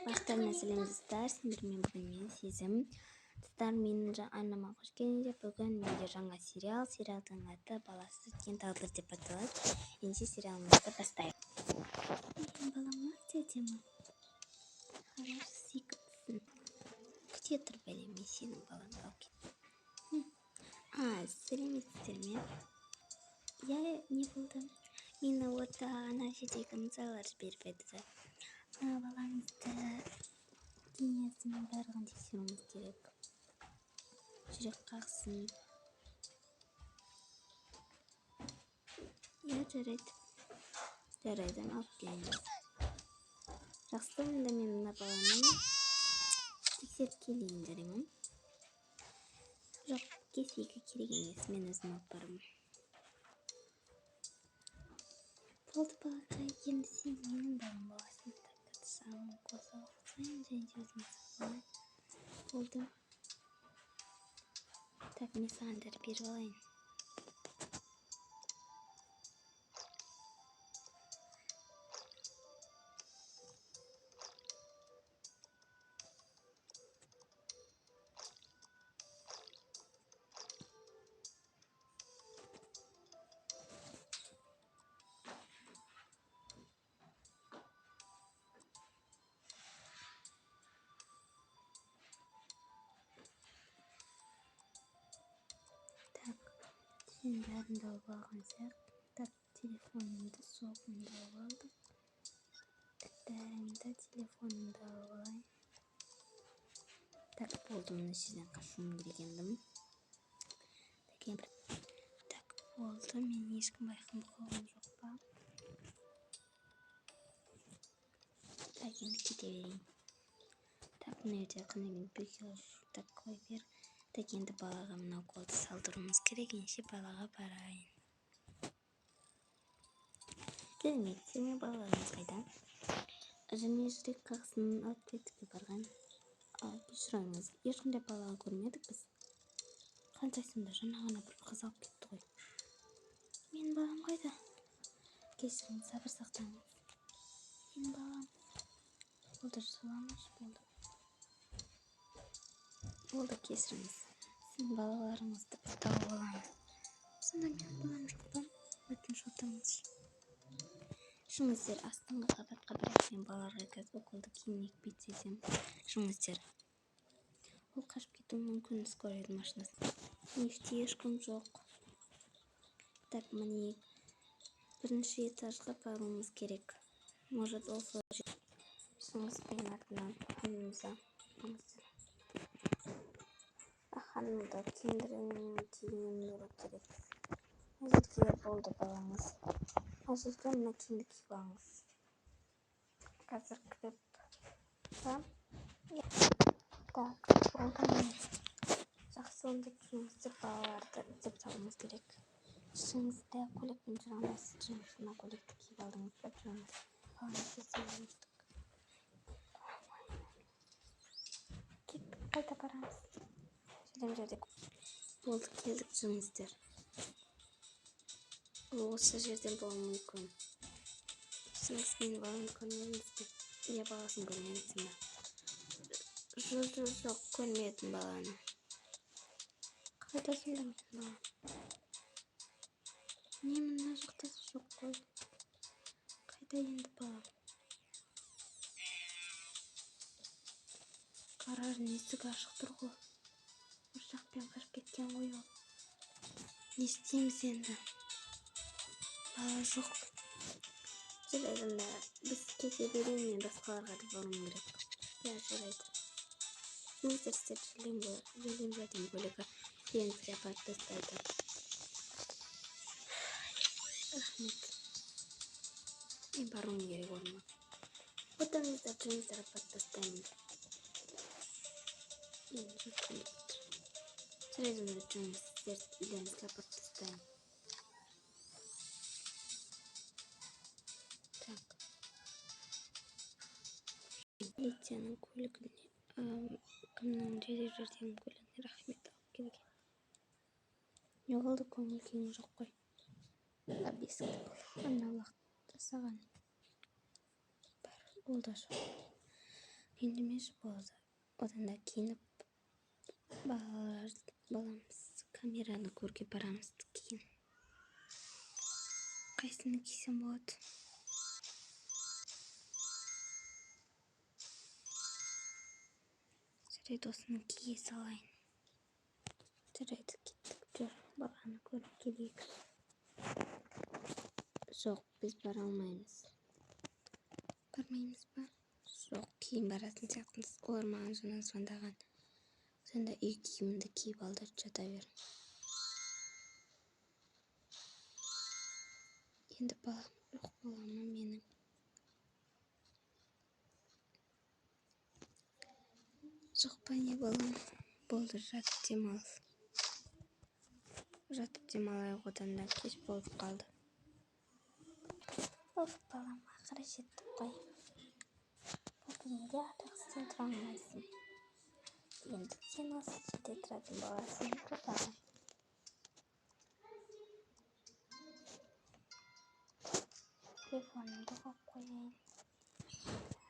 Бақтарына сәлем, достар! Сендермен бүгін мен, Сезім. Достар, менің арнама қош келдіңдер. Бүгін менде жаңа сериал. Сериалдың аты «Баласыз өткен тағдыр» деп аталады. Ендеше сериалымызды бастайық. Менің балам өте әдемі. Хорош, сүйкімдісің. Күте тұр, бәлем, мен сенің балаңды алып кеттім. Сәлеметсіздер ме? Иә, не болды? Мені орта ана жердегі мырзалар жіберіп еді. Мына балаңызды денесінің барлығын тексеруіміз керек. Жүрек қақсын. Иә, жарайды. Жарайды, алып келіңіз. Жақсы, онда мен мына баланы тексеріп келейін, жарай ма? Жоқ, кесегі керек емес, мен өзім алып барамын. Болды, балақай, енді сен менің балам боласың. Так, саған қоса қосайын және де өзім салып алайын. Болды. Так, мен саған дәрі беріп алайын. Сен бәрін де алып алған сияқты. Так, телефонымды, соғымды алып алдық. Так, дәрімді, телефонымды алып алайын. Так, болды, мына жерден қашуым керек енді. Так, енді так, болды, мен ешкім байқамай қалған жоқ па? Так, енді кете берейін. Так, мына жерде қандай бекер, так, қой бер. Так, енді балаға мына уколды салдыруымыз керек, ендеше балаға барайын. Сәлеметсіздер ме, балаларыңыз қайда? Және жүрек қағысын алып кетуге барған. Кешіріңіз, ешқандай балаға көрмедік біз. Қандай сонда, жаңа ғана бір қыз алып кетті ғой. Менің балам қайда? Кешіріңіз, сабыр сақтаңыз. Менің балам. Болды, жыламашы, болды. Болды, кешіріңіз. Сіздің балаларыңызды біз тауып аламыз. Сонда менің балам жоқ па? Өтініш, отырыңызшы. Жүріңіздер, астыңғы қабатқа, бірақ мен балаларға қазір уколды кейін екпей сеземін. Жүріңіздер. Ол қашып кетуі мүмкін, скорыйдың машинасы. Лифтте ешкім жоқ. Так, міне бірінші этажға баруымыз керек. Может, ол сол жерде. Жүріңіз, менің артымнан ханымызға. Ханымды киіндіру керек. Мына жерге болды балаңыз. Мына жерге мына киімді киіп алыңыз. Қазір кіріп. Так, болды міне. Жақсы, онда жүріңіздер, балаларды іздеп табуымыз керек. Жүріңіздер, көйлекпен жүре алмайсыз. Жүріңіз, мына көйлекті киіп алдыңыз ба? Жүріңіз. Балаңызды іздеуіміз керек. Кеттік, қайта барамыз. Жәрдем, жәрдем. Болды, келдік, жүріңіздер. Ол осы жерден болуы мүмкін. Кешіріңіз, менің баламды көрмедіңіз бе? Иә, баласын көрмедіңіз бе? Жоқ, жоқ, жоқ, көрмедім баланы. Қайда сонда менің балам? Не, мына жақта жоқ қой. Қайда енді балам? Гараждың есігі ашық тұр ғой. Осы жақпен қашып кеткен ғой ол. Не істейміз енді? Бала жоқ. Жарайды, онда біз кете берейін, мен басқаларға да баруым керек. Иә, жарайды. Жүріңіздер, сіздер жәрдем жәрдем көлігі үйіңізге апарып тастайды. Рахмет. Мен баруым керек орныма. Отырыңыздар, жүріңіздер, апарып тастаймын. Мен жатқым келіп тұр. Жарайды, онда жүріңіз, сіздер үйлеріңізге апарып тастаймын. Так. Полицияның көлігіне, кімнің жедел жәрдем көлігіне рахмет алып келген. Не болды, көңіл күйің жоқ қой. Бесікті болды. Ана лақ жасаған. Бар, ол да жоқ. Ренжімеші, болды. Одан да киініп балалар боламыз. Камераны көрге барамыз кейін. Қайсыны кисем болады? Жарайды, осыны кие салайын. Жарайды, кеттік, жүр, баланы көріп келейік. Жоқ, біз бара алмаймыз. Бармаймыз ба? Жоқ, кейін баратын сияқтымыз. Олар маған жаңа звондаған. Сонда үй киімімді киіп ал да жата бер. Енді балам жоқ бола ма менің? Жоқ па, не балам? Болды, жатып демал. Жатып демалайық, одан да кеш болып қалды. Оф, балам, ақыры жеттік қой. Болды, неге артық сен тұра алмайсың? Енді сен осы жерде тұратын боласың, балам. Телефонымды қойып қояйын.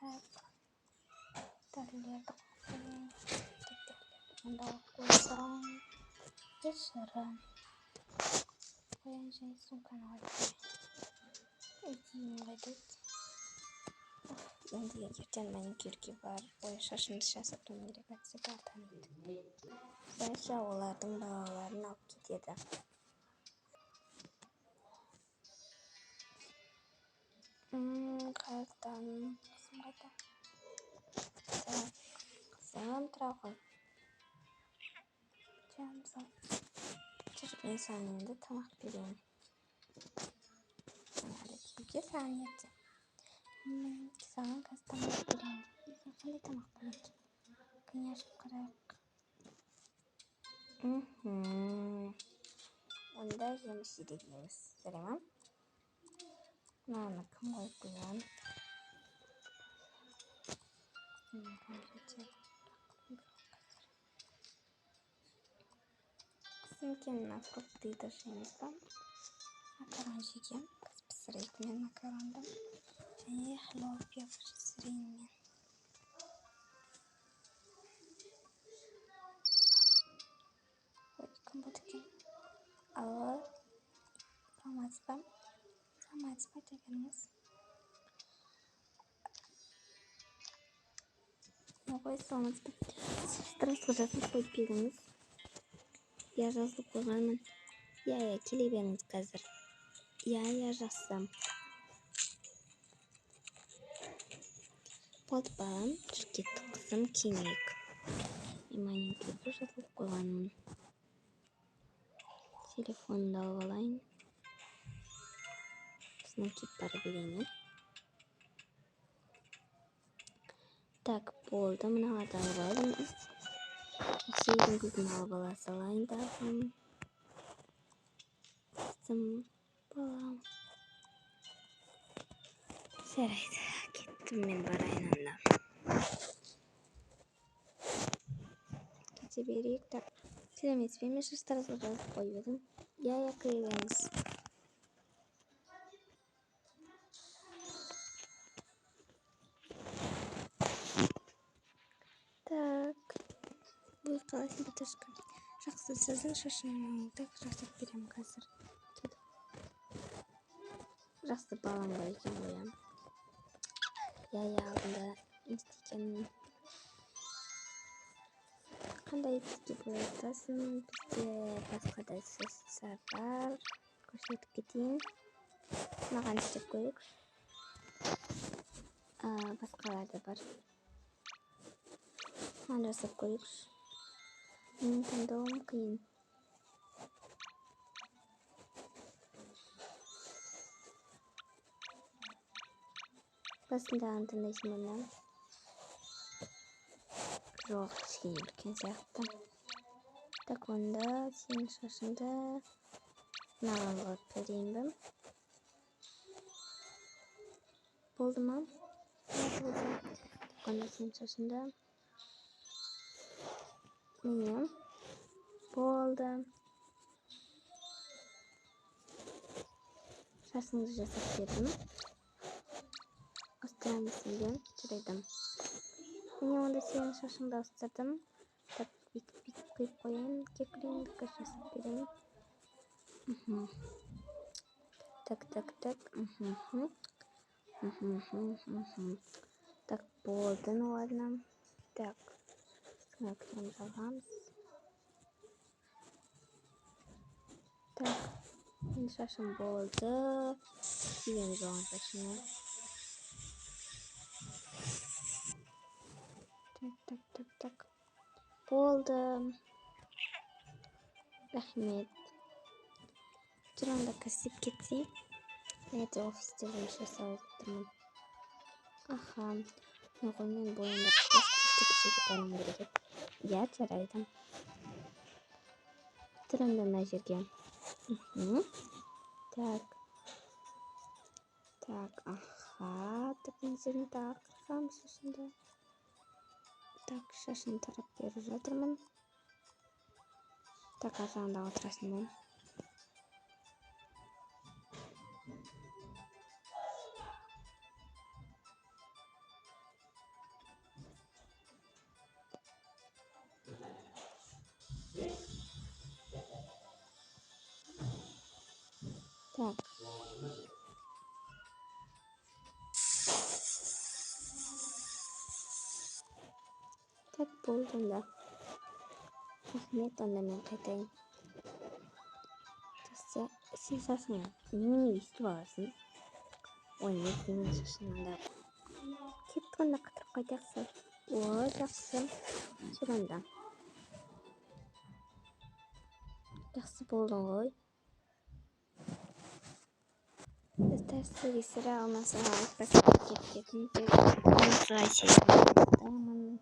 Так, дәрілерді қойып қояйын. Дәрілерді мұнда қойып қоя салайын. Ешірі. Қояйын және сумканы қойып қояйын. Үй киімім қайда еді? Енді ертең маникюрге бар. Ой, шашымды жасатуым керек, әйтпесе бәрі таниды. Осылайша олардың балаларын алып кетеді. Қаяқтан? Қызым қайда? Так, қызым, тұра ғой. Жаным сау. Жүр, мен саған енді тамақ берейін. Әлі киюге саған ерте. Мен саған қазір тамақ берейін. Қандай тамақ бар екен? Кәне, ашып қарайық. Онда жеміс жидек жейміз. Жарай ма? Мынаны кім қойып қойған? Қызым, екен, мына фруктыды жейміз ба? Макарон жегем. Қазір пісірейік мен макаронды. Және хлопья пісірейін мен. Ой, кім болды екен? Алло, саламатсыз ба? Саламатсыз ба, айта беріңіз. Ой, саламатсыз ба? Стресс жазылып қойып беріңіз. Иә, жазылып қойғанмын. Иә, иә, келе беріңіз қазір. Иә, иә, жақсы. Болды, балам, жүр, кеттік, қызым, киінейік. Мен маникюрге жазылып қойғанмын. Телефонымды алып алайын. Осыны киіп бара берейін, иә. Так, болды, мыналарды алып алдым. Үйдің кілтін алып ала салайын тағы. Қызым, балам. Жарайды, кеттім мен, барайын анда. Кете берейік. Так, сәлеметсіз бе, мен шаштаразға жазып қойып едім. Иә, иә, кіре беріңіз. Так, ой, қалайсың, Баташка? Жақсы, сіздің шашыңызды жасап беремін қазір. Жақсы, балам бар екен ғой, иә. Иә, иә, алдында не істегенмін. Қандай түске боятасың? Бізде басқа да шаштар бар. Көрсетіп кетейін. Маған істеп көрейік. Басқалар да бар. Маған жасап көрейікші. Менің таңдауым қиын. Басындағыны таңдайсың ба мынаны? Жоқ, кішкене үлкен сияқты. Так, онда сенің шашыңды мынаған қойып берейін бе? Болды ма? Иә, болды. Так, онда сенің шашыңды міне. Болды. Шашыңды жасап бердім. Ауыстырамын бе? Жарайды. Міне, онда сенің шашыңды ауыстырдым. Так, бүйтіп қиып қояйын. Кекіліңді жасап берейін. Так, так, так. Так, болды, ну ладно. Так, үстіңе крем жағамыз. Так, менің шашым болды. Киеміз оған шашыңа. Так, так, так, так. Болды. Рахмет. Жүр онда кірісіп кетсей. Мен де офисте жұмыс жасап отырмын. Аха. Мен ғой, мен бояндырып тез жерге баруым керек еді. Иә, жарайды. Тұр онда мына жерге. Так. Так, аха. Так, мына жерін тағы қырқамыз шашымды. Так, шашын тарап беріп жатырмын. Так, ар жағында отырасың ба? Так. Так, болды онда. Рахмет, онда мен қайтайын. Жақсы, сен шашыңа немене өйстіп аласың? Ой, не менің шашым анда. Кеттік онда, қыдырып қайтайық сәл. О, жақсы. Жүр онда. Жақсы болдың ғой. Достар, сізге сериал ұнаса лайк басып кетіңіздер.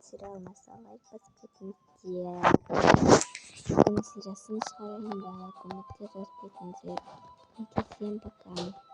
Сериал ұнаса лайк басып кетіңіздер. Екінші сериясын шығарайын ба, комментте жазып кетіңіздер. Всем пока.